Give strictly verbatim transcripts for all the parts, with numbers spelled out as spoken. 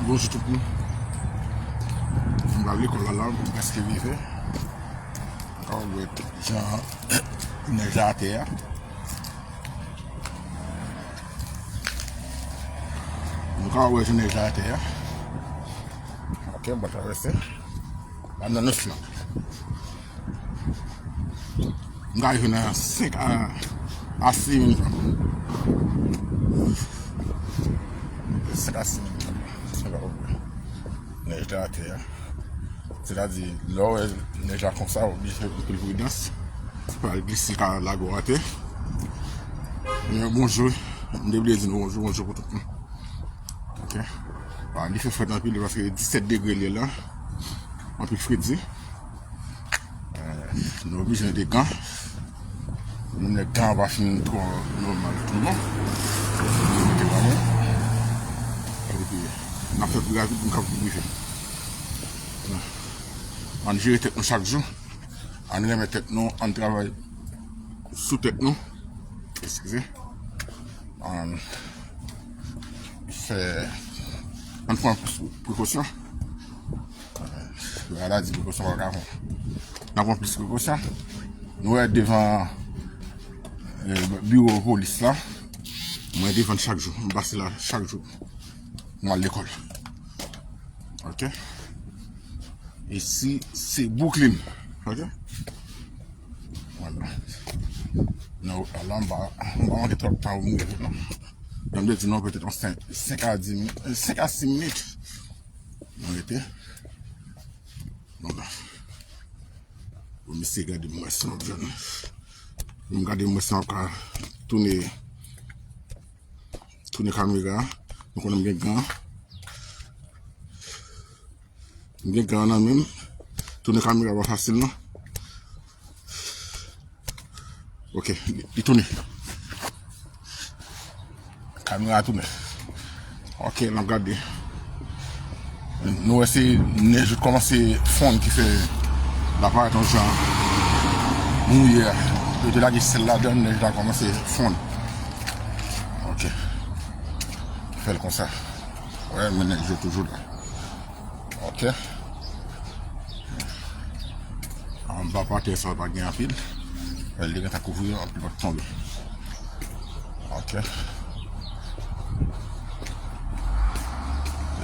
Bonjou tout moun. M pral lekòl la, la, m prèske rive. Mwen ka wè jan nèj la atè a. Mwen ka wè jan nèj la atè a. Ok, m pral travèse. Ann nan nou flank. M ka rive nan senk a, a sis minit. Senk a sis minit. Nèj la atè a. Sètadi, lè w wè nèj la konsa, w oblije fè anpil pridans. Pral glise ka lage w atè. Men bonjou, m te bliye di nou bonjou, bonjou pou tout moun. Ok. Bon, li fè frèt anpil paske disèt degre l ye la. Anpil fredi. Eh, nou oblije mete gan. Menm lè gan pa fin twò nòmal tou non. Mete gan nou. Epi, n ap fè pi rapid pou n kapab rive. Ann jere tèt nou chak jou. Ann renmen tèt nou, ann travay sou tèt nou. Eskize. Ann fè, ann pran prekosyon. Bagay la di prekosyon pa ka fon. N ap pran plis prekosyon. Nou wè devan, eh, biwo polis la. Mwen devan l chak jou. M pase la chak jou. Mwen al lekòl. Ok? Isi, se Brooklyn. Ok? Vwala. Non, la, m pa, m pa manke twòp tan pou m rive, non. Jan m te di nou, petèt yon senk, senk a dis minit, senk a sis minit. Mwen rete. Donk, pou misye gade m wè si m ap jwenn. M gade m wè si m ap ka tounen, tounen kamera. Nou konnen m gen gan. M gen gan nan men m. Tounen kamera pa fasil non. Ok, li, li tounen. Kamera a tounen. Ok, n ap gade. Nou wè se nèj yo kòmanse fonn ki fè l ap parèt yon jan mouyè. Yo te lage sèl ladan, nèj la kòmanse fonn. Ok. Fè l konsa. Wè, men nèj yo toujou la. Ok. Anba pa tè sa pa gen anpil. Li gentan kouvri yo, anpil pa t tonbe. Ok.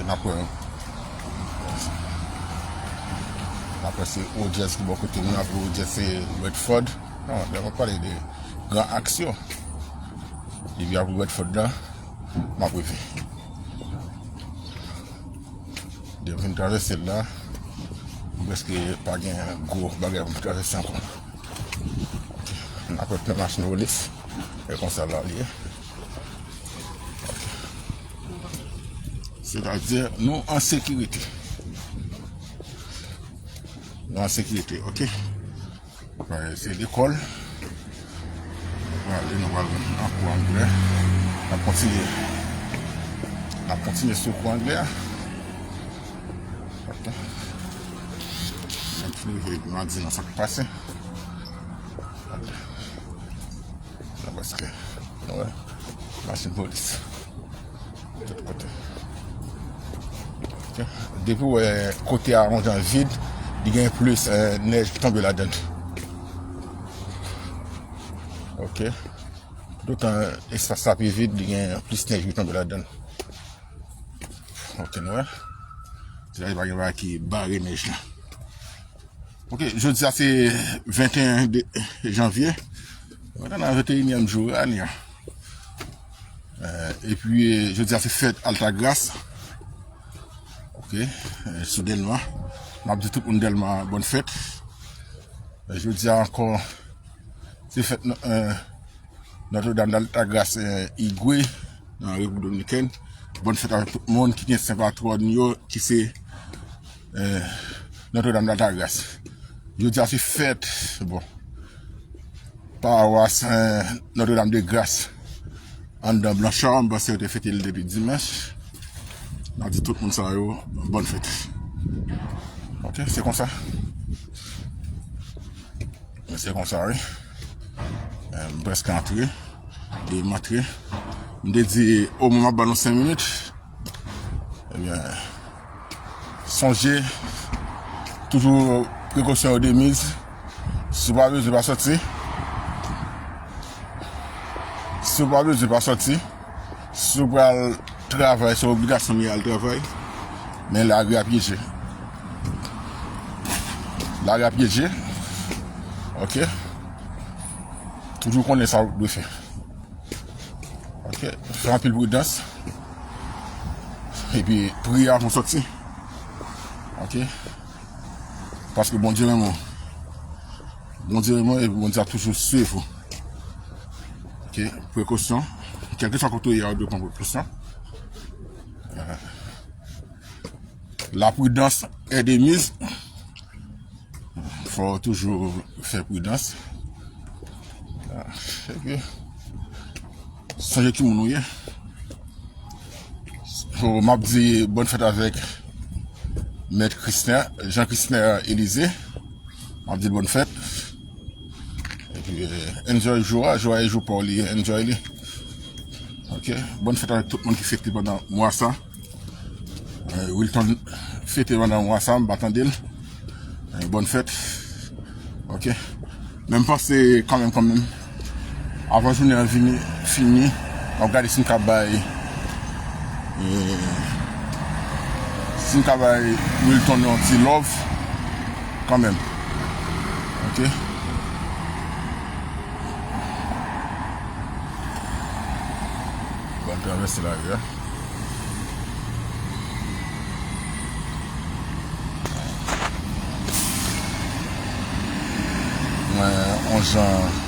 E n ap wè. N ap wè se Rodgers ki bò kote mwen, apre Rodgers se Redford. Non, lè m ap pale de gran aksyon. Epi apre Redford la, m ap rive. Depi m fin travèse l la, m prèske pa gen gwo bagay pou m travèse ankò. N ap wè plen machin polis. E konsa la li ye. Sètadi, nou an sekirite. Nou an sekirite, ok? Bagay, se lekòl. Pral, nou pral nan kou anglè. N ap kontinye. N ap kontinye sou kou anglè a. Ok. N ap fin rive, nou a di nou sa k pase. Ok. Nou prèske. Nou wè. Machin polis. Tout kote. Ok. Depi w wè kote a yon jan vid, li gen plis, eh, nèj ki tonbe ladan l. Ok. Toutotan espas la pi vid, li gen plis nèj ki tonbe ladan l. Ok, nou wè. Se la, pa gen bagay ki bare nèj la. Ok, jodi a se venteyen de janvye. Nou nan venteyinyèm jou ane a. Eh, epi, eh, jodi a se fèt Altagras. Ok, eh, sou Dèlma. M ap di tout moun Dèlma, bòn fèt. Eh, jodi a ankò, se fèt, eh, Nòtredam Altagras, eh, Igwe, nan Repiblik Dominikèn. Bòn fèt avèk tout moun ki gen sen patwòn yo, ki se, eh, Nòtredam Altagras. Jodi a se fèt, bon, pawas, eh, Nòtredam de Gras anndan Blanchard, m panse yo te fete l depi dimanch. N ap di tout moun sa yo, bòn fèt. Ok, se konsa. Men se konsa, wi. Eh, m prèske antre. E m antre. M te di, omwen m ap ba nou senk minit. Sonje, toujou prekosyon yo de miz. Si w pa bezwen, pa sòti. Si w pa bezwen, pa sòti. Si w pral travay, se obligasyon w ye al travay. Men lari a pyeje. Lari a pyeje. Ok. Toujou konnen sa w dwe fè. Ok. Fè anpil pridans. Epi priye avan w sòti. Ok. Paske Bondye renmen w. Bondye renmen w epi Bondye ap toujou swiv ou. Ok. Prekosyon. Kèlkeswa kote w ye a, ou dwe pran prekosyon. Euh, la prudence est de mise. Fò w toujou fè pridans. Ah, epi, sonje ki moun ou ye. So, m ap di bòn fèt avèk Mèt Christian, Jean Christian Élisée. M ap di l bòn fèt. Epi, eh, enjoy jou a, jou a e jou pa w li ye, enjoy li. Ok, bòn fèt avèk tout moun ki fete pandan mwa sa. Eh, Wilton fete pandan mwa sa, m pa tande l. Eh, bòn fèt. Ok. Men m panse kanmenm, kanmenm, avan jounen an vini, fini, m ap gade si m ka bay, eh, si m ka bay Wilton yon ti love kanmenm. Ok. Ban travèse lari a. Mwen, on jan.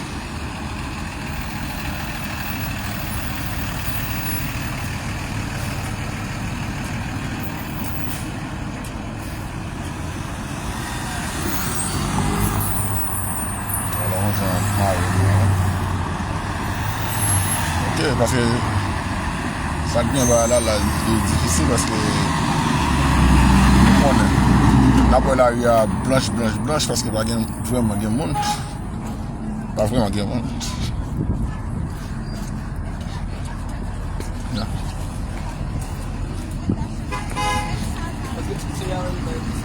Vwala, yon jan mare nou an. Ok, paske sa k gen ba la, la, li difisil paske nou konnen. N ap wè lari a blanch, blanch, blanch paske pa gen vrèman gen moun. Pa vrèman gen moun. Ya.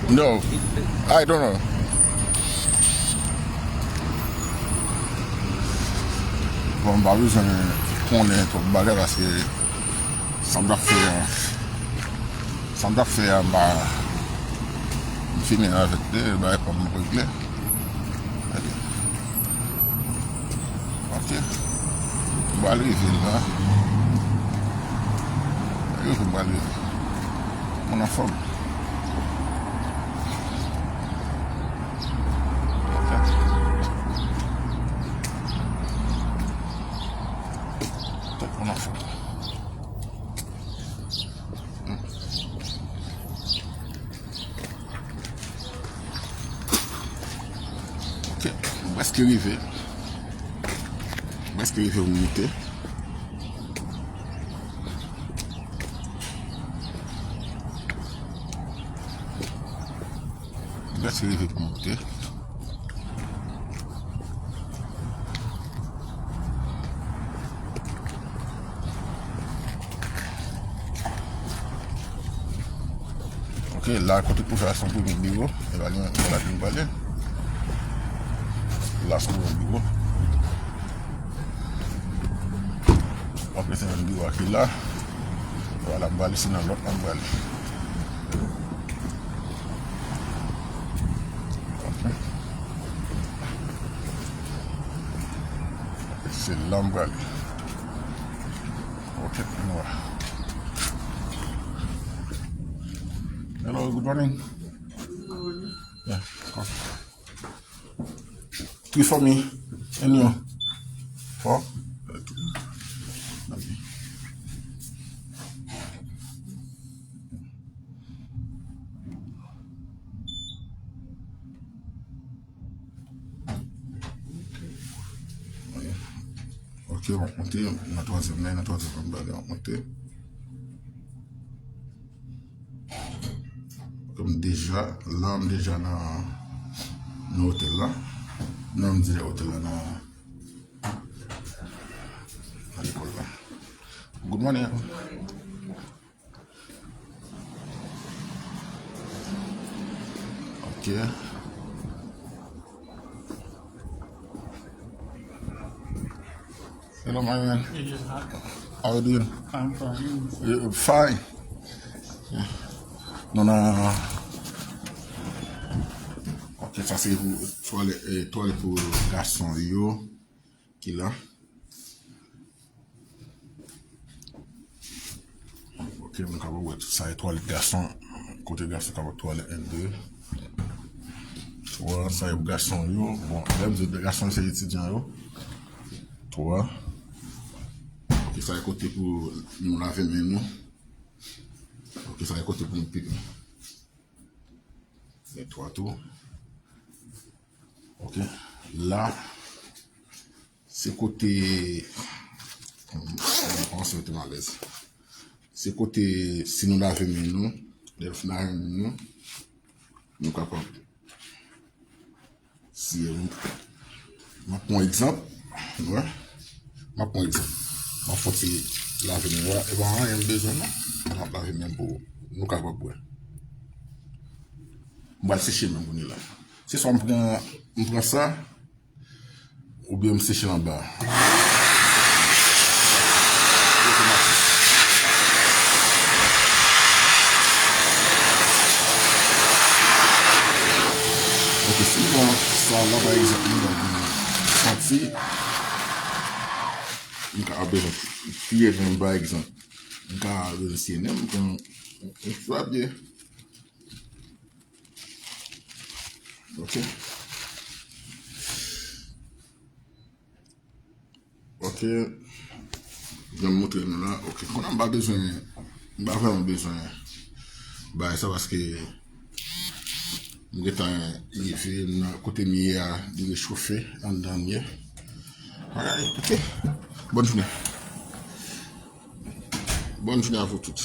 No, I don't know. Bon, m pa bezwen konnen twòp bagay paske sa m t ap fè a, sa m t ap fè a, m pa, m fini avèk li, bagay pa m regle. Ok. M pral rive la. Rive, m pral rive. Mwen anfòm. Ok. Tèt mwen anfòm. Ok, m prèske rive. M prèske rive pou m moute. M prèske rive pou m moute. Ok, la kote pou fè a se yon premye biwo. E pa gen, e pa la ke nou prale. La se yon biwo. Apre se yon biwo a ki la. Vwala, m prale, se nan lòt la m prale. Ok. Se la m prale. Ok, nou a. Hello, good morning. Yeah, come. Three for me. And you? Four? Okay. Okay. Ok, m ap monte nan twazyèm la, nan twazyèm la m prale, m ap monte. Kòm deja, la, m deja nan, nan otèl la. Non, m di otèl la nan, nan lekòl la. Good morning. Yeah. Hello, my man. You just hot. How you doing? I'm fine. Yeah, fine. Yeah. Non, non, non, non. Ok, sa se pou twalèt, eh, twalèt pou gason yo ki la. Ok, nou kapab wè sa e twalèt gason. Kote gason kapab twalèt, en, de, twa, sa e pou gason yo. Bon, lè m di gason yo, se etidyan yo. Twa. Ok, sa e kote pou nou lave men nou. Ok, sa e kote pou nou pipi. Gen twa tou. Ok. La, se kote, kòman se mete m alèz. Se kote, si nou lave men nou, lè nou fin lave men nou, nou kapab siye nou. M ap pran egzanp, nou wè. M ap pran egzanp. M ap fè ti lave men la. E pa anyen m bezwen non. M ap lave men pou nou kapab wè. M pral seche men m kounye la. Se swa m pran, m pran sa, oubyen m seche l anba. Ok, si m pran sa la, pa egzanp, m pral gen santi, m ka ap bezwen fouye men m, pa egzanp. M ka bezwen siye men m, m pran yon ti papye. Ok. Ok. Jan m montre nou la. Ok. Kounye a m pa bezwen, m pa vrèman bezwen bay sa paske m gentan rive nan kote m ye a, li rechofe anndan m ye. Alright, ok. Bonne journée. Bonne journée à vous toutes.